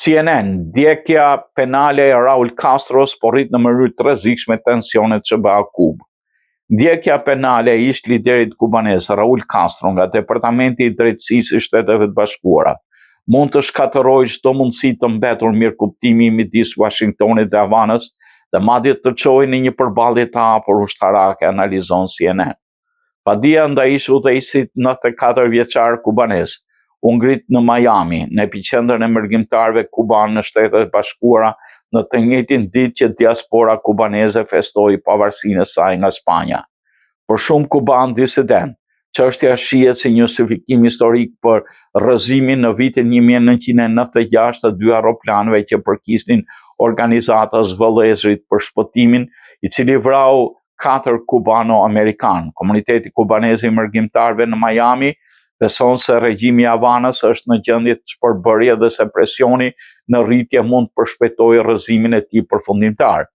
CNN, ndjekja penale e Raul Castros po rrit në mënyrë të rrezikshme tensionet SHBA-Kubë. Ndjekja penale e ish liderit kubanez Raul Castro nga Departamenti i Drejtësisë i Shteteve të Bashkuara mund të shkatërrojë çdo mundësi të mbetur mirëkuptimi midis Washingtonit dhe Havanës dhe madje të çojë në një përballje të hapur ushtarake, analizon CNN. Padia ndaj ish udhëheqësit 94 vjeçar kubanez u ngrit në Miami, në epiqendrën e mërgimtarëve kubanë në Shtetet e Bashkuara, në të njëjtin ditë që diaspora kubaneze festoi pavarësinë e saj nga Spanja. Për shumë kubanë disidentë, çështja shihet si një justifikim historik për rrëzimin në vitin 1996 të dy aeroplanëve që përkisnin organizatës Vëllezërit për Shpëtimin, i cili vrau katër kubano-amerikanë. Komuniteti kubanez i mërgimtarëve në Miami beson se regjimi i Havanës është në gjendje të shpërbërje dhe se presioni në rritje mund të përshpejtojë rrëzimin e tij përfundimtar.